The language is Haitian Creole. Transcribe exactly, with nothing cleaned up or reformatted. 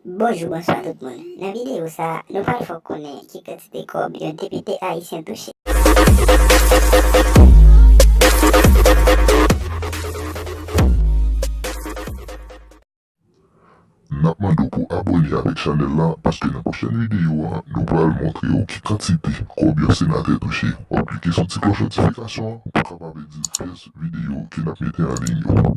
Bonjou, bonswa tout moun. Nan videyo sa, nou pral fè w konnen ki kantite kòb yon depite ayisyen touche. N ap mande w pou abòne avèk chanèl la, paske nan pwochèn videyo a, nou pral montre w ki kantite kòb yon senatè touche. W ap klike sou ti klòch notifikasyon an pou w kapab ede pyès videyo ke n ap mete an liy yo.